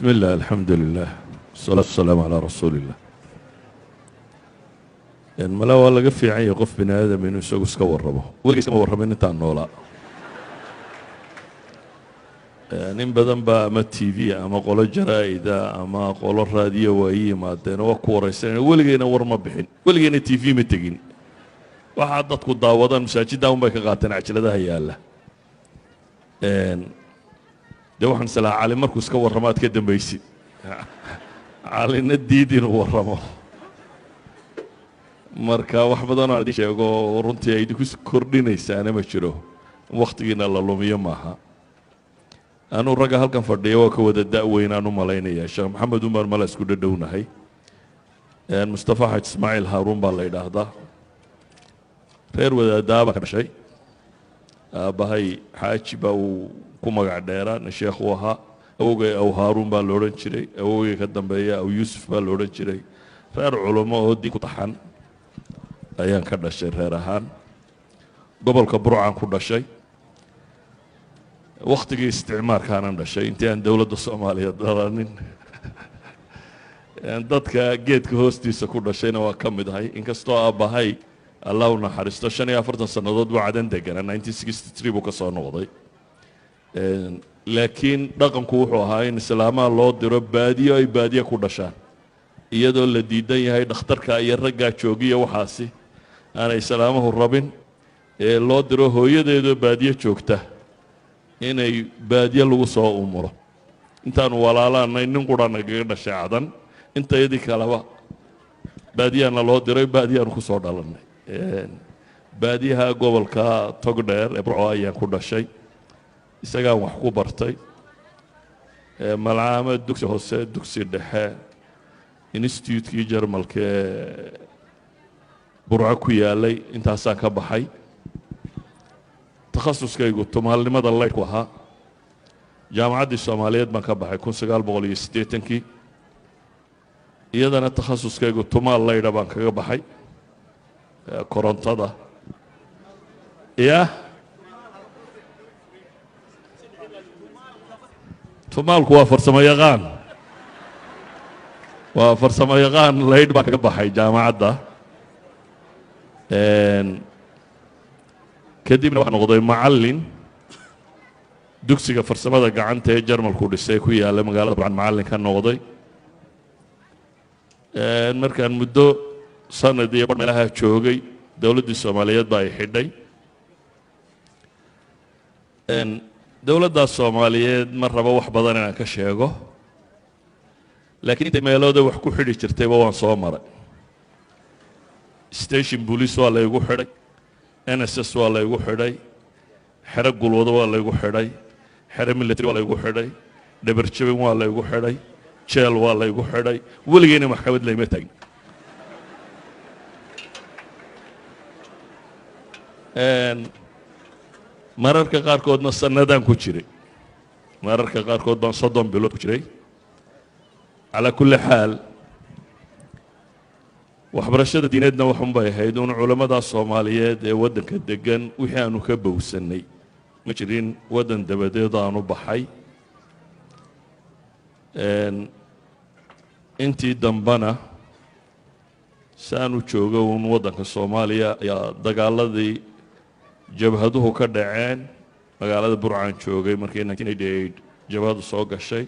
Bismi illah, alxamdu lilah, wasalaatu wasalaamu calaa rasuuli illah. Mala waa laga fiican yahay qof bini aadam inuu isagu iska warramo. Weligiis kama warramin intaan noolaa. In badan baa ama TV ama qolo jaraa'ida ama qolo raadiyo waa ii yimaadeen oo waa ku waraysanayna. Weligeyna war ma bixin, weligeyna TV ma tegin. Waxaa dadku daawadaan masaajidda un bay ka qaateen cajaladaha yaalla. Dee waxaan islahaa Cali markuu iska warramo aad ka dambaysid. Calina diid inuu warramo. Marka wax badanoo aan idin sheego runtii ay idinku kordhinaysaana ma jiro, wakhtigiina la lumiyo maaha. Anuu ragga halkan fadhiya waa ka wada da-weyn aan u malaynaya. Sheekh Maxamed umar mala isku dhadhownahay. Mustafa Xaj Ismaaciil Haaruun baa la yidhaahdaa. Reer wadaadaabaa ka dhashay. Aabbahay Xaaji baa uu ku magac dheeraa, nin sheekh uu ahaa. Awogay Aw Haaruun baa la odhan jiray, awogay ka dambeeya Aw Yuusuf baa la odhan jiray. Reer culummo oo diin ku taxan ayaan ka dhashay. Reer ahaan gobolka Burcaan ku dhashay, wakhtigii isticmaarkaanan dhashay, intii aan dowladda Soomaaliya dhalanin. Dadka geedka hoostiisa ku dhashayna waa ka mid ahay, inkastoo aabbahay, Allah u naxariisto, 45 sannadood buu Cadan deganaa, 1963 buu ka soo noqday. Laakiin dhaqanku wuxuu ahaa in islaamaha loo diro baadiyo ay baadiye ku dhashaan, iyadoo la diidan yahay dhakhtarka iyo raggaa joogiya. Waxaasi aanay islaamuhu rabin ee loo diro hooyadeedoo baadiye joogta inay baadiye lagu soo umulo. Intaanu walaalaanay nin qura nagaga dhashay Cadan, intayadii kaleba baadiyaana loo diray, baadiyaanu ku soo dhalannay. Baadiyaha gobolka Togdheer ee Burco ayaan ku dhashay, isagaan wax ku bartay malcaamad, dugsi hoose, dugsi dhexe, institutekii Jarmalka ee Burco ku yaalay intaasaan ka baxay. Takhasuskaygu tumaalnimada laydhku ahaa. Jaamacaddii Soomaaliyeed baan ka baxay 1980-kii, iyadana takhasuskaygu tumaal laydha baan kaga baxay, korontada ya. Tumaalku waa farsamo yaqaan, waa farsamo yaqaan laydh baan kaga baxay jaamacadda. Kadibna waxaa noqday macallin dugsiga farsamada gacanta ee Jarmalku dhisay ku yaalla magaalada Burcan, macallin ka noqday. Markaan muddo sanad iyo bar meelaha joogay, dowladdii Soomaaliyeed baa ay xidhay. Dowladdaas Soomaaliyeed ma rabo wax badan inaan ka sheego, laakiin inta meelooda wax ku xidhi jirtayba waan soo maray. Station police waa laygu xidhay, NSS waa laygu xidhay, xero gulwado waa laygu xidhay, xero military waa laygu xidhay, dhabarjabin waa laygu xidhay, jeel waa laygu xidhay. Weligeyna maxkamad layma taagin. Mararka qaarkoodna sanadaan ku jiray, mararka qaarkood baan 30 bilood ku jiray. Calaa kulli xaal, waxbarashada diineedna waxun bay ahayd un culammada Soomaaliyeed ee waddanka degan wixii aanu ka bowsannay. Ma jirin waddan dabadeed aanu baxay. Intii dambena saanu joogo uun waddanka Soomaaliya ayaa dagaaladii jabhaduhu ka dhaceen. Magaalada Burcaan joogay markii 1988 jabhadu soo gashay.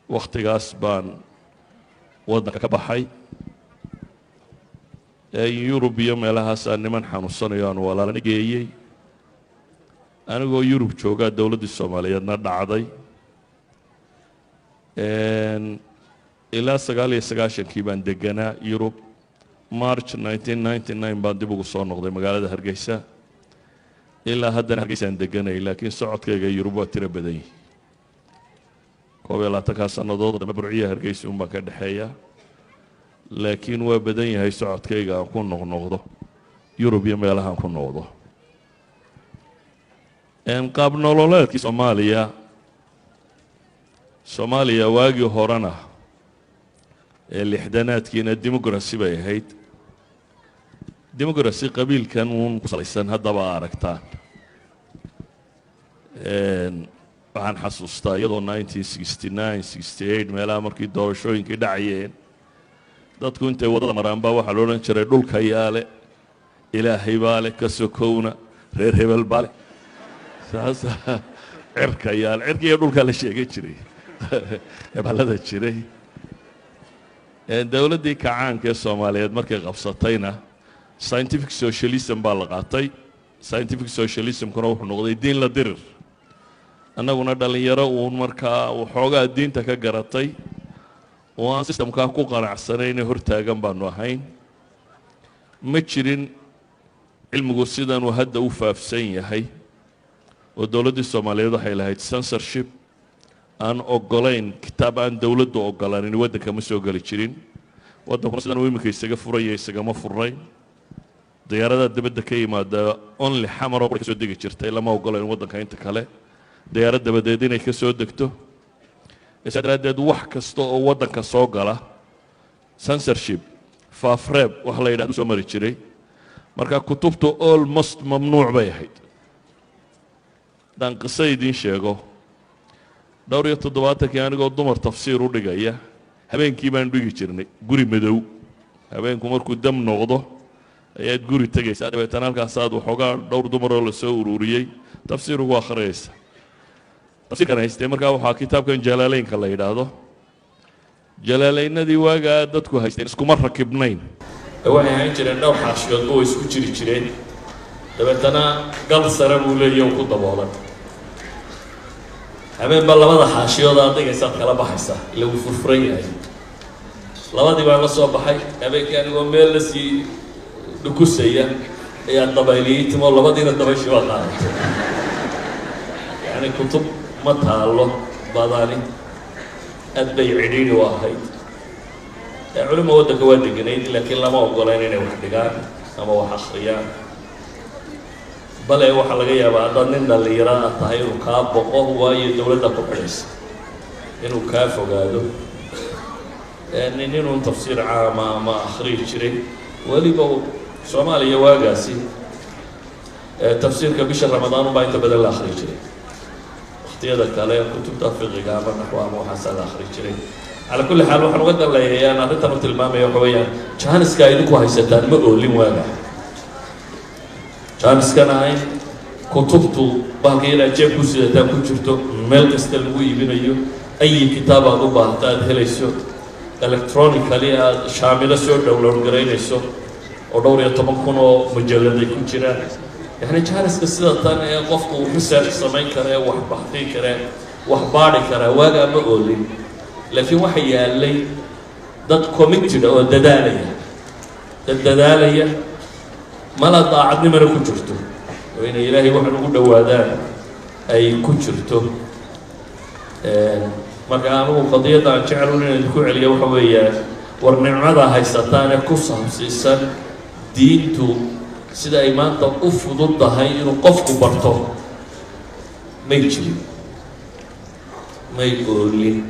Wakhtigaas baan waddanka ka baxay. Yurub iyo meelahaasaa niman xanuunsanayo aan walaalana geeyey. Anigoo Yurub joogaa dowladdii Soomaaliyeedna dhacday. Ilaa 99-kii baan deganaa Yurub. March 1999 baan dib ugu soo noqday magaalada Hargeysa. Ilaa haddana Hargeysaan deganay, laakiin socodkayga Yurub waa tiro badan yihi. 21-kaa sannadood dambe Burciya Hargeysa un baan ka dhexeeya, laakiin waa badan yahay socodkayga aan ku noqnoqdo Yurub iyo meelahaan ku noqdo. Qaab nololeedkii Soomaaliya waagii horena ee lixdanaadkiina democracy bay ahayd, democracy qabiilkan uun ku salaysan. Haddaba aragtaan Waxaan xasuustaa iyadoo 1969, 68 meelaha markii doorashooyinkii dhacayeen, dadku intay waddada maraan baa waxaa la odhan jiray, "Dhulka yaale? Ilaahay baa leh, ka sokowna reer hebel baa leh." Saasa, cirka yaale? Cirka iyo dhulkaa la sheegan jiray, hebelada jiray. Dowladdii kacaanka ee Soomaaliyeed markay qabsatayna, scientific socialism baa la qaatay. Scientific socialismkuna wuxuu noqday diin la dirir. Annaguna dhallinyaro uun markaa waxoogaa diinta ka garatay oo aan systemkaa ku qanacsanayne hortaagan baanu ahayn. Ma jirin cilmigu sidanuu hadda u faafsan yahay, oo dowladdii Soomaaliyeed waxay lahayd censorship aan ogolayn. Kitaab aan dowladdu ogolaanin waddanka ma soo geli jirin. Waddankuna sidan uu iminka isaga furaya isagama furnayn. Diyaaradaha dibadda ka yimaada only Xamaroo ka soo degi jirtay. Lama ogolayn waddanka inta kale diyaarad dabadeed inay ka soo degto. Saa daraaddeed wax kasta oo waddanka soo gala censorship, faafreeb wax la yidhahdo, soo mari jiray. Marka kutubtu almost mamnuuc bay ahayd. Haddaan qiso idiin sheego, dhowr iyo toddobaatankii anigoo dumar tafsiir u dhigaya, habeenkii baan dhigi jirnay guri madow. Habeenku markuu dam noqdo ayaad guri tegaysaa, dabeetana halkaasaad waxoogaa dhowr dumaroo lasoo ururiyey tafsiir ugu akhriyaysa. Tafsiirkan haystay markaa waxaa kitaabkan Jalaaleynka la yidhaahdo. Jalaaleynadii waagaa dadku haysteen iskuma rakibnayn, waxay ahaan jireen dhowr xaashiyoodba way isku jiri jireen. Dabeetana gal sare buu leeyahy u ku daboolan. Habeenba labada xaashiyood aad dhigaysaad kala baxaysaa, ila wuu furfuran yahay. Labadii baan la soo baxay habeenkii, anigoo meel lasii dhukusaya ayaa dabayliyey timo, labadiina dabayshii baa qaadatay. Yacni kutub ma taalo badani, aad bay cidhiidhi u ahayd. Culima waddanka waa deganayd, laakiin lama ogolayn inay wax dhigaan ama wax akhriyaan. Bale waxaa laga yaabaa haddaad nin dhallinyaro a tahay inuu kaa boqo, waayo dowladda ku xidhaysa, inuu kaa fogaado. Nin inuu tafsiir caama ama akhriyi jiray weliba Soomaaliya waagaasi tafsiirka bisha Ramadaan unbaa inta badan la akhriyi jiray. Wakhtiyada kale kutubta fiqiga ama naxwa ama waxaasaa la akhri jiray. Calaa kulli xaal, waxaan uga danleeyay aan arrintan u tilmaamaya waxa weeyaan, jaaniska idinku haysataan ma oolin waaga. Jaaniskana in kutubtu bahalka inaad jeeb ku sidataan ku jirto, meel kasta lagu iibinayo, ayi kitaab aad u baahata aada helayso, electronically aada Shaamilo soo download garaynayso oo dhowr iyo toban kun oo mujalad ay ku jiraan. Yacni jaaniska sida tan ee qofku uu research samayn kara, ee wax baxdin kare, wax baadhi karaa, waagaa ma oolin. Laakiin waxa yaalay dad committed oo dadaalaya, dad dadaalaya, mala daacadnimana ku jirto oo inay Ilaahay waxan ugu dhowaadaan ay ku jirto. Marka anigu qadiyadda aan jecel inaan idinku celiya waxa weeyaan, war nicmada haysataan ee ku saabsiisan diintu sida ay maanta u fudud tahay inuu qofku barto may jirin, may oolin.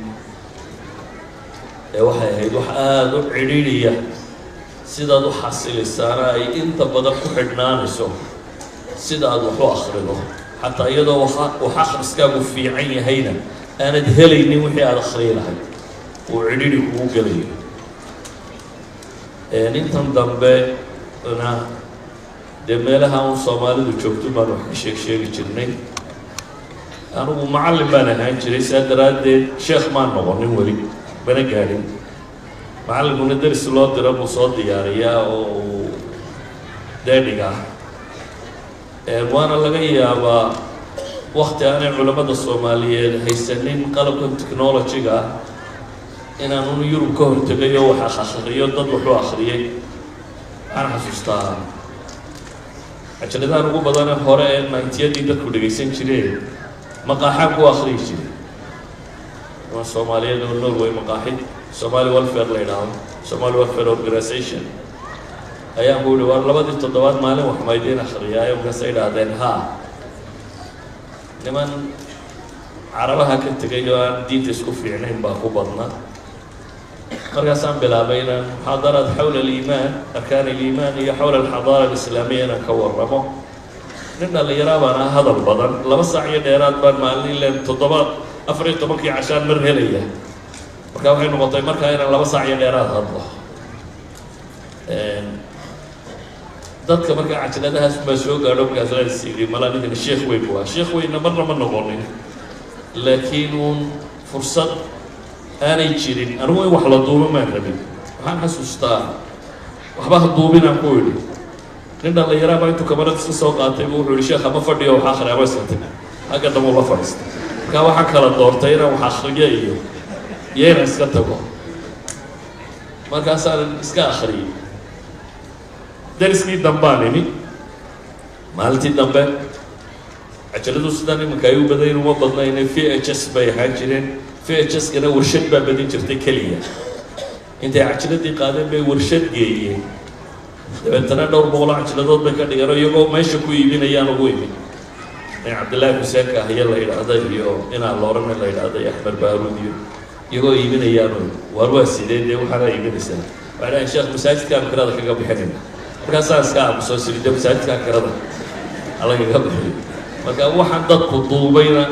Ee waxay ahayd wax aada u cidhiidhiya, sidaad u xasilisaana ay inta badan ku xidhnaanayso sida aad wax u akhrido. Xataa iyadoo wax akhriskaagu fiican yahayna, aanad helaynin wixii aada akhriyi lahayd, uu cidhiidhi kugu gelayo. Intan dambe na dee meelaha un Soomaalidu joogto baan wax ka sheeg sheegi jirnay. Anigu macallin baan ahaan jiray, saa daraaddeed sheekh maan noqonin, weli mana gaadhin. Macallinkuna deris loo diro buu soo diyaariyaa oo uu dee dhigaa. Waana laga yaabaa wakti aanay culammada Soomaaliyeed haysanin qalabkan technology-ga ah inaan un Yurub ka hortegay oo wax akhriyo, dad waxu akhriyay. Waxaan xasuustaa cajaladahan ugu badane hore ee 90-yadii dadku dhegaysan jireen maqaaxaan ku akhriyi jiray. Niman Soomaaliyeed oo Norway maqaaxid Somali Welfare la yidhaahdo, Somali Welfare Organization, ayaan ku yihi, "War labadii toddobaad maalin wax maydiin akhriyaayo?" Markaasay idhaahdeen, "Haa." Niman Carabaha ka tegay oo aan diinta isku fiicnayn baa ku badna. Markaasaan bilaabay inaan muxaadaraad xawla aliimaan, arkaan aliimaan iyo xawla alxadaara alislaamiya inaan ka warramo. Nin dhallinyaraa baan ah, hadal badan. 2 saac iyo dheeraad baan maalin ileen toddobaad 14-kii cashaan mar helaya. Marka waxay noqotay markaa inaan 2 saac iyo dheeraad hadlo dadka. Markaa cajaladahaas baa soo gaadho. Markaas la is yidhi, malaa ninkani sheekh weyn bu ahaa. Sheekh weynna marna ma noqonin, laakiin uun fursad aanay jirin. Anigu in wax la duubo maan rabin. Waxaan xasuustaa, waxba ha duubinaan ku idhi. Nin dhallinyaraa baa intuu kamarad iska soo qaatay bu wuxuu yihi, "Sheekh, ama fadhiyo wax akhri ama iska tag." Xagga dambe ula fadhiistay. Markaa waxaan kala doortay inaan wax akriyo iyo inaan iska tago. Markaasaan iska akhriyey. Dariskii dambaan imi maalintii dambe. Cajaladu sidaan iminka ay u badayn uma badnayne, VHS bay ahaan jireen. VHS-kana warshad baa badin jirtay keliya. Intay cajaladii qaadeen bay warshad geeyeen. Dabeetana dhowr boqoloo cajiladood bay ka dhigeen oo iyagoo meesha ku iibinayaan ugu imid. Nin Cabdillaahi Xuseenka ahiyo la yidhaahda iyo inaa Loorane la yidhaahda iyo Axmed Baaruud iyo iyagoo iibinayaan. Waar, waa sidee dee waxaana iibinaysaa? Waxay dhahayn, "Sheekh, masaajidkaan kirada kaga bixinayna." Markaasaan iska aamuso siri, de masaajidkaan kirada alagaga bixiyo. Marka waxaan dadku duubayna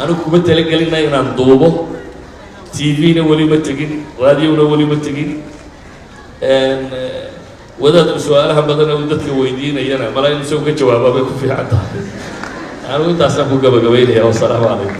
anigu kuma talagelina inaan duubo. TV-na weli ma tegin, raadiyona weli ma tegin. Wadaadku su-aalaha badan uu dadka weydiinayana malaa in isagu ka jawaabaa bay ku fiican tahay. Anigu intaasaan ku gabagabaynaya. Wasalaamu calaykum.